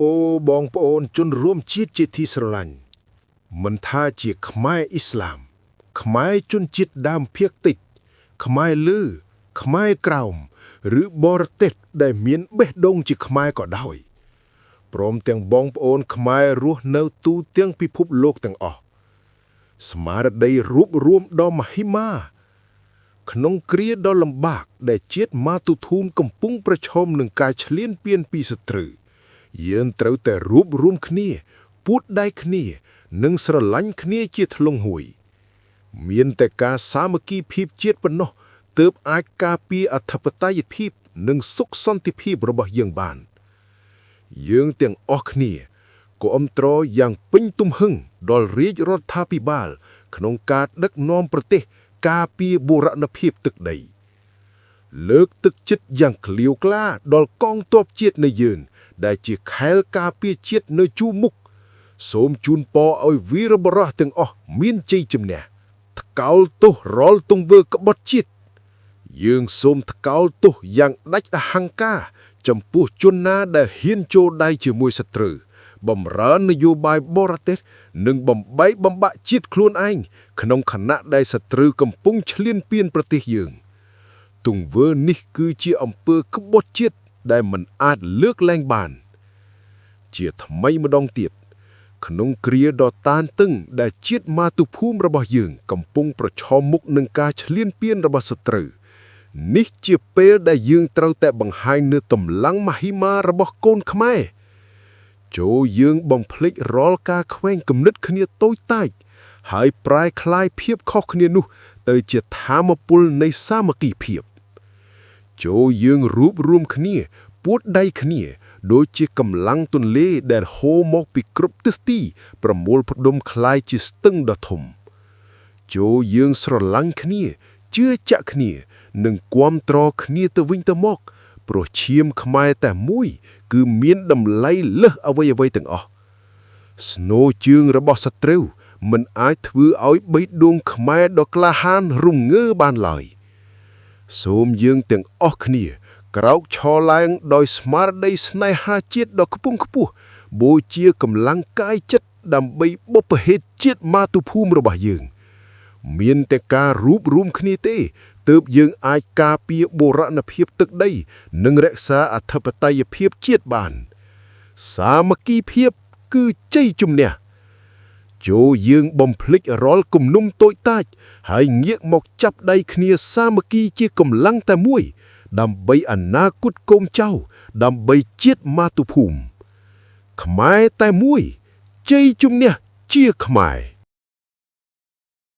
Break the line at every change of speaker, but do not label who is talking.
អូបងប្អូនជនរួមជាតិជាទីស្រឡាញ់មិនថាជាខ្មែរអ៊ីស្លាម ខ្មែរជនជាតិដើមភាគតិច ខ្មែរលើខ្មែរក្រោមឬបរទេសដែលមានបេះដូងជាខ្មែរក៏ដោយព្រមទាំងបងប្អូនខ្មែររស់នៅទូទាំងពិភពលោកទាំងអស់ស្មារតីរួបរួមដ៏មហិមា ក្នុងគ្រាដ៏លំបាកដែលជាតិមាតុភូមិកំពុងប្រឈមនឹងការឈ្លានពានពីសត្រូវយើងត្រូវតែរួបរួមគ្នា ពួតដៃគ្នា និងស្រឡាញ់គ្នាជាធ្លុងហួយ មានតែការសាមគ្គីភាពជាតិប៉ុណ្ណោះទើបអាចការពារអធិបតេយ្យភាព និងសុខសន្តិភាពរបស់យើងបាន យើងទាំងអស់គ្នាក៏អមត្រយ៉ាងពេញទំហឹងដល់រាជរដ្ឋាភិបាល ក្នុងការដឹកនាំប្រទេសការពារបូរណភាពទឹកដី លើកទឹកចិត្តយ៉ាងក្លៀវក្លាដល់កងទ័ពជាតិនៃយើង ដែលជាខែលការពារជាតិនៅជួរមុខសូមជូនពរឲ្យវីរបុរសទាំងអស់មានជ័យជំនះថ្កោលទោសរាល់ទង្វើក្បត់ជាតិយើងសូមថ្កោលទោសយ៉ាងដាច់អហង្ការ ចំពោះជនណាដែលហ៊ានចូលដៃជាមួយសត្រូវបំរើនយោបាយបរទេសនិងបំបែកបំបាក់ជាតិខ្លួនឯងក្នុងខណៈដែលសត្រូវកំពុងឈ្លានពានប្រទេសយើង ទង្វើនេះគឺជាអំពើក្បត់ជាតិដែលមិនអាចលើកលែងបាន ជាថ្មីម្ដងទៀត ក្នុងគ្រាដ៏តានតឹងដែលជាតិមាតុភូមិរបស់យើង កំពុងប្រឈមមុខនឹងការឈ្លានពានរបស់សត្រូវនេះជាពេលដែលយើងត្រូវតែបង្ហាញនូវកម្លាំងមហិមារបស់កូនខ្មែរចូលយើងបំភ្លេចរាល់ការខ្វែងគំនិតគ្នាតូចតាច ហើយប្រែក្លាយភាពខុសគ្នានោះ ទៅជាថាមពលនៃសាមគ្គីភាព ចូលយើងរួបរួមគ្នា ពួតដៃគ្នា ដូចជាកម្លាំងទន្លេដែលហូរមកពីគ្រប់ទិសទី ប្រមូលផ្ដុំក្លាយជាស្ទឹងដ៏ធំ ចូលយើងស្រឡាញ់គ្នា ជឿជាក់គ្នា និងគាំទ្រគ្នាទៅវិញទៅមក ព្រោះឈាមខ្មែរតែមួយ គឺមានតម្លៃលើសអ្វីអ្វីៗទាំងអស់ ស្នូរជើងរបស់សត្រូវមិនអាចធ្វើឲ្យបេះដូងខ្មែរដ៏ក្លាហានរងើបានឡើយ សូមយើងទាំងអស់គ្នា ក្រោកឈរឡើងដោយស្មារតីស្នេហាជាតិដ៏ខ្ពង់ខ្ពស់បូជាកម្លាំងកាយចិត្តដើម្បីបុព្វហេតុជាតិមាតុភូមិរបស់យើង មានតែការរួបរួមគ្នាទេទើបយើងអាចការពារបូរណភាពទឹកដី និងរក្សាអធិបតេយ្យភាពជាតិបាន សាមគ្គីភាពគឺជ័យជំនះ ចូលយើងបំភ្លេចរាល់គំនុំតូចតាច ហើយងាកមកចាប់ដៃគ្នាសាមគ្គីជាកម្លាំងតែមួយ ដើម្បីអនាគតកូនចៅដើម្បីជាតិមាតុភូមិខ្មែរតែមួយជ័យជំនះជាខ្មែរ។